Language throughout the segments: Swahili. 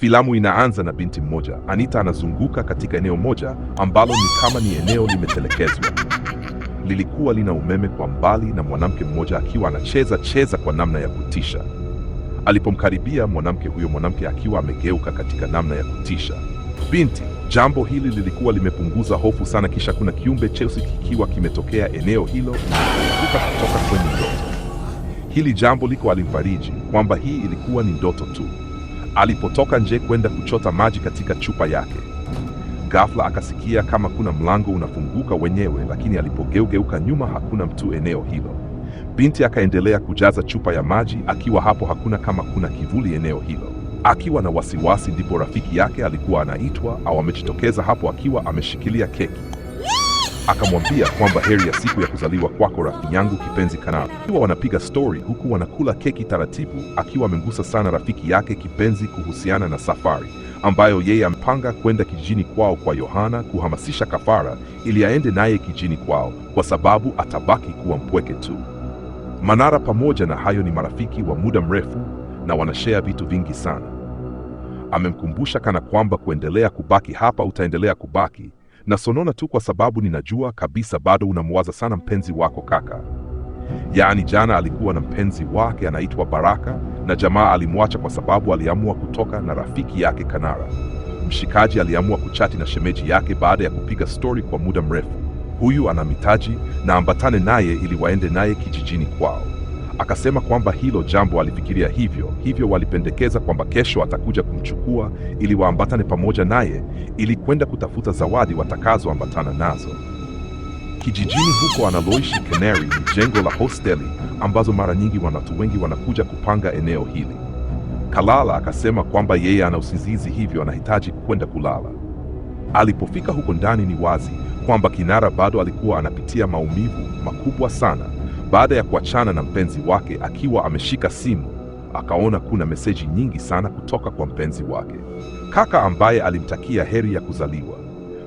Filamu inaanza na binti mmoja Anita anazunguka katika eneo moja ambalo ni kama ni eneo limetelekezwa. Lilikuwa lina umeme kwa mbali na mwanamke mmoja akiwa anacheza cheza kwa namna ya kutisha. Alipomkaribia mwanamke huyo, mwanamke akiwa amegeuka katika namna ya kutisha. Binti, jambo hili lilikuwa limepunguza hofu sana. Kisha kuna kiumbe cheusi kikiwa kimetokea eneo hilo na kuruka kutoka kwenye ndoto. Hili jambo liko alimfariji kwamba hii ilikuwa ni ndoto tu. Alipotoka nje kwenda kuchota maji katika chupa yake, ghafla akasikia kama kuna mlango unafunguka wenyewe, lakini alipogeugeuka nyuma hakuna mtu eneo hilo. Binti akaendelea kujaza chupa ya maji akiwa hapo, hakuna kama kuna kivuli eneo hilo. Akiwa na wasiwasi, ndipo rafiki yake alikuwa anaitwa au amejitokeza hapo akiwa ameshikilia keki. Akamwambia kwamba heri ya siku ya kuzaliwa kwako rafiki yangu kipenzi Kanara. Akiwa wanapiga stori huku wanakula keki taratibu, akiwa amemgusa sana rafiki yake kipenzi kuhusiana na safari ambayo yeye amepanga kwenda kijijini kwao kwa Yohana kuhamasisha kafara ili aende naye kijijini kwao kwa sababu atabaki kuwa mpweke tu. Manara pamoja na hayo ni marafiki wa muda mrefu na wanashare vitu vingi sana. Amemkumbusha kana kwamba kuendelea kubaki hapa utaendelea kubaki na sonona tu kwa sababu ninajua kabisa bado unamwaza sana mpenzi wako kaka. Yaani jana alikuwa na mpenzi wake anaitwa Baraka na jamaa alimwacha kwa sababu aliamua kutoka na rafiki yake Kanara. Mshikaji aliamua kuchati na shemeji yake baada ya kupiga stori kwa muda mrefu. Huyu anamhitaji na ambatane naye ili waende naye kijijini kwao. Akasema kwamba hilo jambo alifikiria hivyo hivyo, walipendekeza kwamba kesho atakuja kumchukua ili waambatane pamoja naye ili kwenda kutafuta zawadi watakazoambatana nazo. Kijijini huko analoishi Canary ni jengo la hosteli ambazo mara nyingi watu wengi wanakuja kupanga eneo hili. Kalala akasema kwamba yeye ana usingizi, hivyo anahitaji kwenda kulala. Alipofika huko ndani, ni wazi kwamba Kinara bado alikuwa anapitia maumivu makubwa sana baada ya kuachana na mpenzi wake. Akiwa ameshika simu, akaona kuna meseji nyingi sana kutoka kwa mpenzi wake kaka, ambaye alimtakia heri ya kuzaliwa.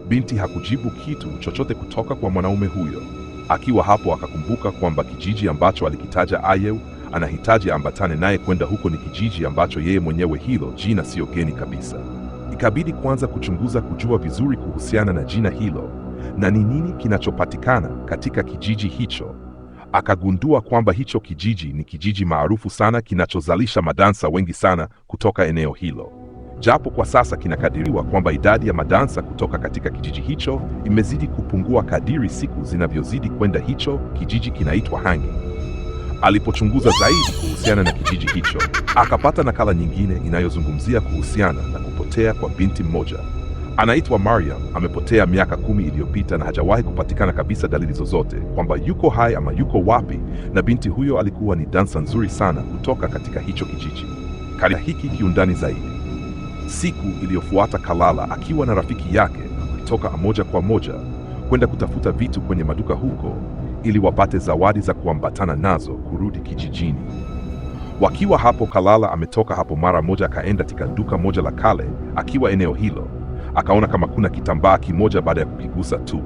Binti hakujibu kitu chochote kutoka kwa mwanaume huyo. Akiwa hapo akakumbuka kwamba kijiji ambacho alikitaja Ayeu anahitaji ambatane naye kwenda huko ni kijiji ambacho yeye mwenyewe hilo jina siyo geni kabisa. Ikabidi kwanza kuchunguza kujua vizuri kuhusiana na jina hilo na ni nini kinachopatikana katika kijiji hicho. Akagundua kwamba hicho kijiji ni kijiji maarufu sana kinachozalisha madansa wengi sana kutoka eneo hilo, japo kwa sasa kinakadiriwa kwamba idadi ya madansa kutoka katika kijiji hicho imezidi kupungua kadiri siku zinavyozidi kwenda. Hicho kijiji kinaitwa Hangi. Alipochunguza zaidi kuhusiana na kijiji hicho, akapata nakala nyingine inayozungumzia kuhusiana na kupotea kwa binti mmoja anaitwa Mariam. Amepotea miaka 10 iliyopita na hajawahi kupatikana kabisa dalili zozote kwamba yuko hai ama yuko wapi, na binti huyo alikuwa ni dansa nzuri sana kutoka katika hicho kijiji. Kari hiki kiundani zaidi. Siku iliyofuata Kalala akiwa na rafiki yake walitoka moja kwa moja kwenda kutafuta vitu kwenye maduka huko ili wapate zawadi za kuambatana nazo kurudi kijijini. Wakiwa hapo, Kalala ametoka hapo mara moja akaenda katika duka moja la kale. Akiwa eneo hilo, akaona kama kuna kitambaa kimoja. Baada ya kukigusa tu,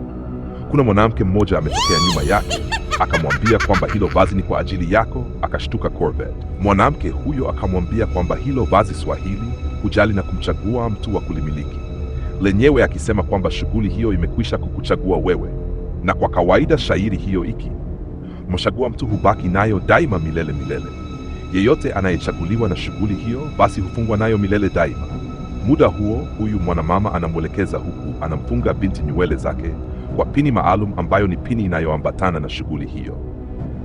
kuna mwanamke mmoja ametokea nyuma yake, akamwambia kwamba hilo vazi ni kwa ajili yako. Akashtuka Corvette. Mwanamke huyo akamwambia kwamba hilo vazi Swahili hujali na kumchagua mtu wa kulimiliki lenyewe, akisema kwamba shughuli hiyo imekwisha kukuchagua wewe, na kwa kawaida shairi hiyo iki mchagua mtu hubaki nayo daima milele milele. Yeyote anayechaguliwa na shughuli hiyo basi hufungwa nayo milele daima. Muda huo huyu mwanamama anamwelekeza huku anamfunga binti nywele zake kwa pini maalum ambayo ni pini inayoambatana na shughuli hiyo.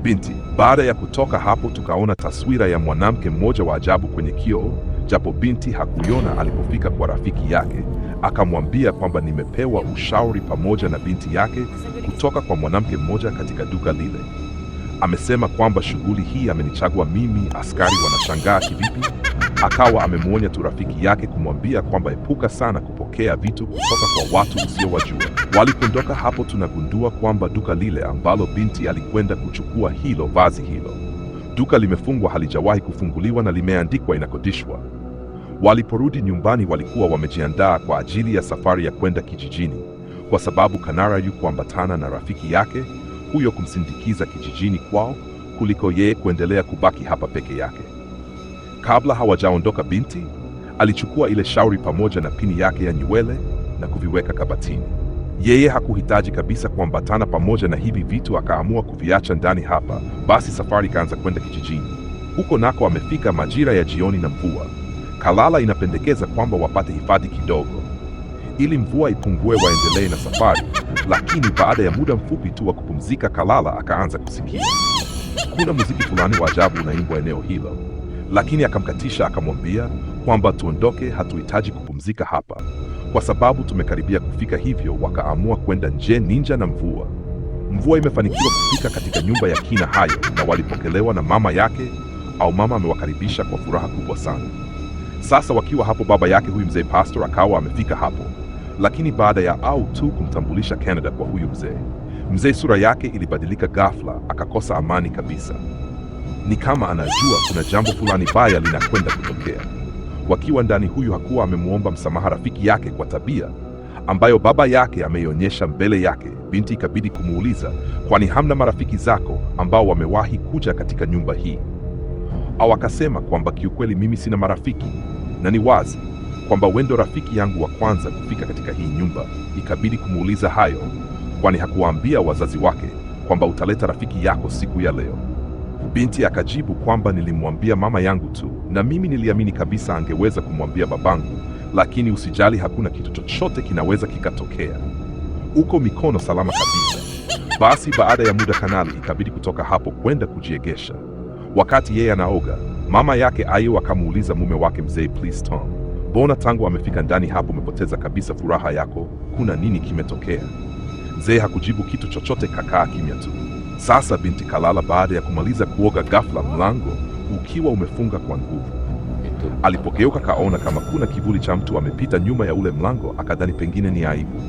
Binti baada ya kutoka hapo, tukaona taswira ya mwanamke mmoja wa ajabu kwenye kioo, japo binti hakuiona. Alipofika kwa rafiki yake, akamwambia kwamba nimepewa ushauri pamoja na binti yake kutoka kwa mwanamke mmoja katika duka lile. Amesema kwamba shughuli hii amenichagua mimi. Askari wanashangaa kivipi? Akawa amemwonya tu rafiki yake kumwambia kwamba epuka sana kupokea vitu kutoka kwa watu usiowajua. Walipoondoka hapo, tunagundua kwamba duka lile ambalo binti alikwenda kuchukua hilo vazi hilo, duka limefungwa, halijawahi kufunguliwa na limeandikwa inakodishwa. Waliporudi nyumbani, walikuwa wamejiandaa kwa ajili ya safari ya kwenda kijijini, kwa sababu Kanara yukuambatana na rafiki yake huyo kumsindikiza kijijini kwao kuliko yeye kuendelea kubaki hapa peke yake. Kabla hawajaondoka, binti Alichukua ile shauri pamoja na pini yake ya nywele na kuviweka kabatini. Yeye hakuhitaji kabisa kuambatana pamoja na hivi vitu, akaamua kuviacha ndani hapa. Basi safari ikaanza kwenda kijijini. Huko nako amefika majira ya jioni na mvua. Kalala inapendekeza kwamba wapate hifadhi kidogo ili mvua ipungue, waendelee na safari. Lakini baada ya muda mfupi tu wa kupumzika, Kalala akaanza kusikia kuna muziki fulani wa ajabu unaimbwa eneo hilo, lakini akamkatisha akamwambia kwamba tuondoke, hatuhitaji kupumzika hapa kwa sababu tumekaribia kufika. Hivyo wakaamua kwenda nje ninja na mvua. Mvua imefanikiwa kufika katika nyumba ya kina Hayo na walipokelewa na mama yake au mama amewakaribisha kwa furaha kubwa sana. Sasa wakiwa hapo, baba yake huyu mzee Pastor akawa amefika hapo, lakini baada ya au tu kumtambulisha Canada kwa huyu mzee, mzee sura yake ilibadilika ghafla, akakosa amani kabisa. Ni kama anajua kuna jambo fulani baya linakwenda kutokea. Wakiwa ndani, huyu hakuwa amemwomba msamaha rafiki yake kwa tabia ambayo baba yake ameionyesha mbele yake. Binti ikabidi kumuuliza, kwani hamna marafiki zako ambao wamewahi kuja katika nyumba hii? Au akasema kwamba kiukweli mimi sina marafiki na ni wazi kwamba wewe ndo rafiki yangu wa kwanza kufika katika hii nyumba. Ikabidi kumuuliza hayo, kwani hakuwaambia wazazi wake kwamba utaleta rafiki yako siku ya leo. Binti akajibu kwamba nilimwambia mama yangu tu, na mimi niliamini kabisa angeweza kumwambia babangu, lakini usijali, hakuna kitu chochote kinaweza kikatokea, uko mikono salama kabisa. Basi baada ya muda kanali ikabidi kutoka hapo kwenda kujiegesha. Wakati yeye anaoga, mama yake Ayo akamuuliza mume wake mzee Please Tom, mbona tangu amefika ndani hapo umepoteza kabisa furaha yako? Kuna nini kimetokea? Mzee hakujibu kitu chochote, kakaa kimya tu. Sasa binti kalala. Baada ya kumaliza kuoga, ghafla mlango ukiwa umefunga kwa nguvu. Alipogeuka kaona kama kuna kivuli cha mtu amepita nyuma ya ule mlango, akadhani pengine ni aibu.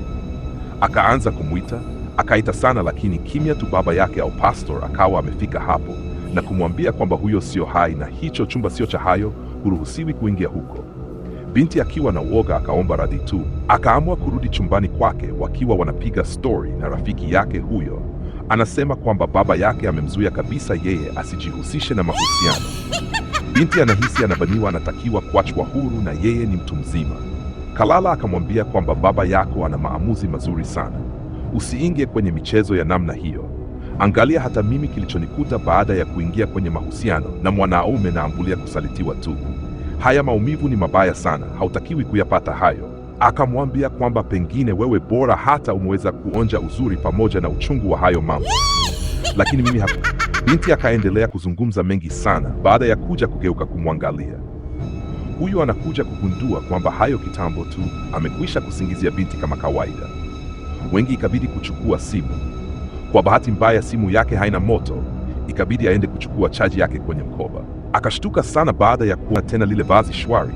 Akaanza kumwita, akaita sana, lakini kimya tu. Baba yake au pastor akawa amefika hapo na kumwambia kwamba huyo sio hai na hicho chumba sio cha hayo, huruhusiwi kuingia huko. Binti akiwa na uoga akaomba radhi tu, akaamua kurudi chumbani kwake wakiwa wanapiga stori na rafiki yake huyo. Anasema kwamba baba yake amemzuia kabisa yeye asijihusishe na mahusiano. Binti anahisi anabaniwa, anatakiwa kuachwa huru na yeye ni mtu mzima. Kalala akamwambia kwamba baba yako ana maamuzi mazuri sana, usiingie kwenye michezo ya namna hiyo. Angalia hata mimi kilichonikuta baada ya kuingia kwenye mahusiano na mwanaume na ambulia kusalitiwa tu. Haya maumivu ni mabaya sana, hautakiwi kuyapata hayo. Akamwambia kwamba pengine wewe bora hata umeweza kuonja uzuri pamoja na uchungu wa hayo mambo, lakini mimi haku. Binti akaendelea kuzungumza mengi sana. Baada ya kuja kugeuka kumwangalia huyu, anakuja kugundua kwamba hayo kitambo tu amekwisha kusingizia binti kama kawaida. Wengi ikabidi kuchukua simu. Kwa bahati mbaya simu yake haina moto, ikabidi aende kuchukua chaji yake kwenye mkoba. Akashtuka sana baada ya kuona tena lile vazi shwari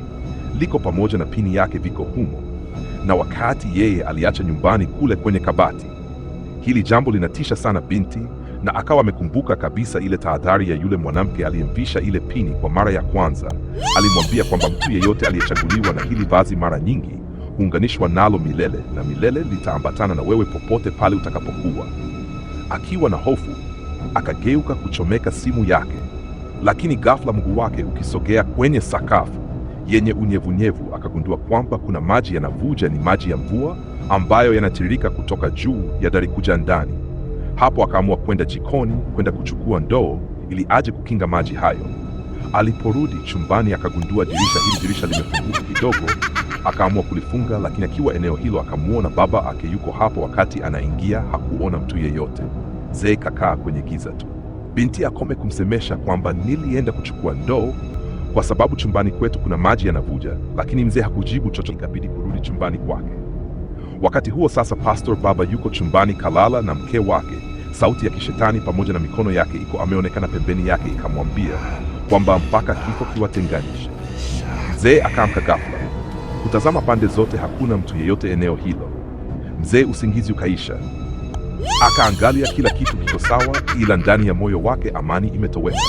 liko pamoja na pini yake viko humo, na wakati yeye aliacha nyumbani kule kwenye kabati. Hili jambo linatisha sana binti, na akawa amekumbuka kabisa ile tahadhari ya yule mwanamke aliyemvisha ile pini kwa mara ya kwanza. Alimwambia kwamba mtu yeyote aliyechaguliwa na hili vazi mara nyingi huunganishwa nalo milele na milele, litaambatana na wewe popote pale utakapokuwa. Akiwa na hofu, akageuka kuchomeka simu yake, lakini ghafla mguu wake ukisogea kwenye sakafu yenye unyevunyevu, akagundua kwamba kuna maji yanavuja. Ni maji ya mvua ambayo yanatiririka kutoka juu ya dari kuja ndani. Hapo akaamua kwenda jikoni kwenda kuchukua ndoo ili aje kukinga maji hayo. Aliporudi chumbani akagundua dirisha hili dirisha limefunguka kidogo, akaamua kulifunga, lakini akiwa eneo hilo akamwona baba ake yuko hapo. Wakati anaingia hakuona mtu yeyote. Zee kakaa kwenye giza tu. Binti akome kumsemesha kwamba nilienda kuchukua ndoo kwa sababu chumbani kwetu kuna maji yanavuja, lakini mzee hakujibu chochote, ikabidi kurudi chumbani kwake. Wakati huo sasa, Pastor baba yuko chumbani kalala na mke wake. Sauti ya kishetani pamoja na mikono yake iko ameonekana pembeni yake, ikamwambia kwamba mpaka kifo kiwatenganishe. Mzee akaamka ghafla, kutazama pande zote, hakuna mtu yeyote eneo hilo. Mzee usingizi ukaisha, akaangalia kila kitu kiko sawa, ila ndani ya moyo wake amani imetoweka.